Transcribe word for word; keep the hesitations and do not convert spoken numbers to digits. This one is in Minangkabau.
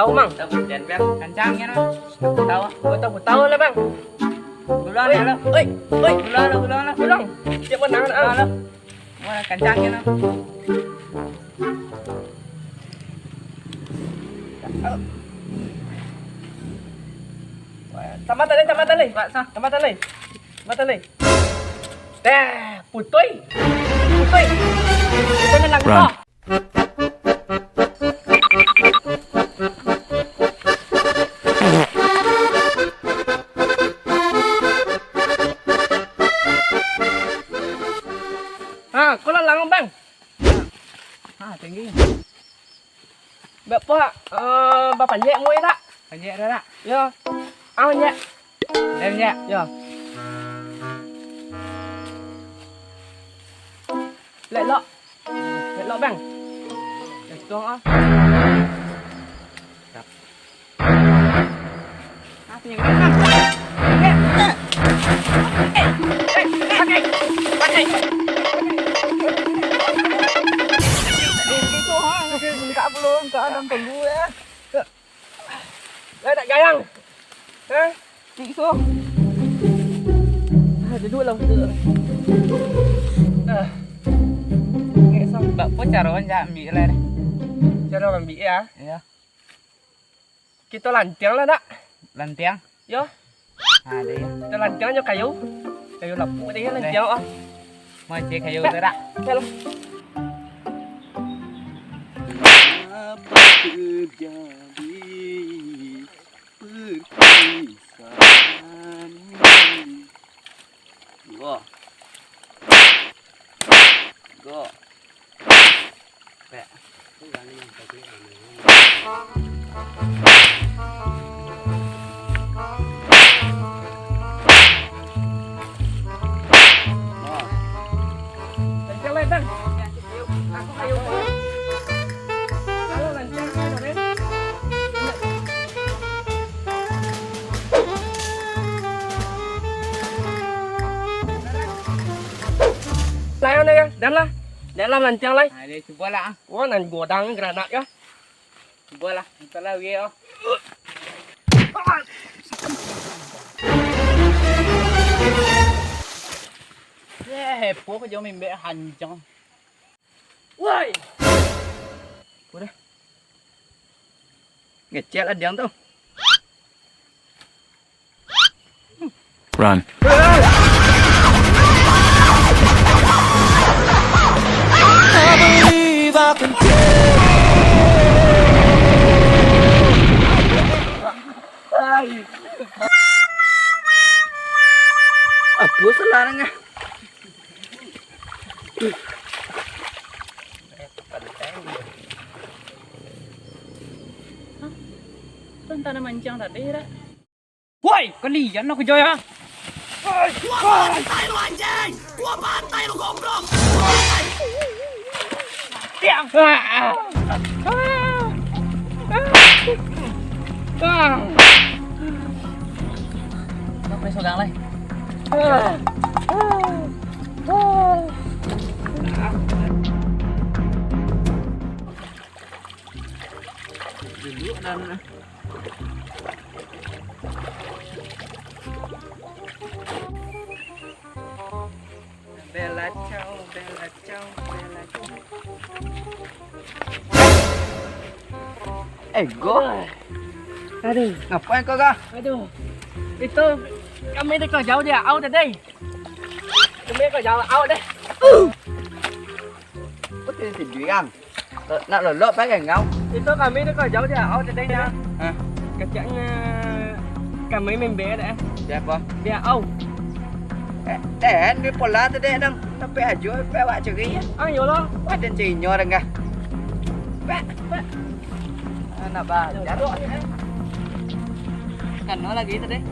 Tahu, Mang? Tahu, Bang. Kancang, ya, no? Tahu. Oh, tahu, tahu lah, Bang. Gulung, oi, lah. Oi, oi. Gulung, lah, gulung, lah. Gulung. Siap, Bang. Gulung, lah. Wah, kancang, ya, no? Tambah tali, tambah tali. Pak, sah. Tambah tali. Tambah tali. Dah, putui. Putui. Kita menang. Run. Ha, kau lah langang, Bang. Ha, tinggi. Bak po, eh, bapanjek muai tak? Panjek dah tak? Yo. Ah, panjek. Dah panjek? Yo. Lek lok. Lek lok, Bang. Lek lok, ah. Siap. Lai tak gayang? Hah? Tikso. Ah, duduk lah, duduk. Ah. Bak po caro jak ambiak lai? Caro ambiak, ya? Iya. Kito lantiang lah, dak? Lantiang? Yo. Ha, deh. Kito lantiang jo kayu. Kayu lapuak deh, lantiang, ah. Macam kayu tu, dak? Yo lah. Apa terjadi perpisahan ini? Go. Go. Pek. Lai, anu, yo, dan lah. Dan lah, lantiang lai. Ha, deh, cubolah, ah. Wah, nan godang granat, yo. Cubolah, entahlah, weh, oh. Eh, hepo ko jo mimbek hanjang. Woi. Udah. Ngecek lah diang tu. Run. Apo salah nang ah? Hah? Tuan tanah mancang tadi, dak? Woi, kalian nak kerja ya? Gua bantai lu, anjing! Gua bantai lu, goblok! Gua bantai! Tiang! Sampai sogang lai. Duduk dan Bella ciao, Bella ciao, Bella ciao. Eh, Go. Aduh. Ngapain kau, Ga? Aduh. Itu kami dek kau jauh dia, au deh. Kami dek kau jauh, au deh. Kau tidak sedih, Ang? Nak lolok pakai ngau. Itu kami tu kau jauh dia, au tadinyo. Hah? Keceknyo kami member deh. Siapa? Dia au. Eh, ten, di pola tu deh, dang. Sampai ajo, sampai awak curi ya. Ah, yolah. Wah, dan cerinyo dang kah? Pak, pak. Anak bajar. Kan no lagi tu deh.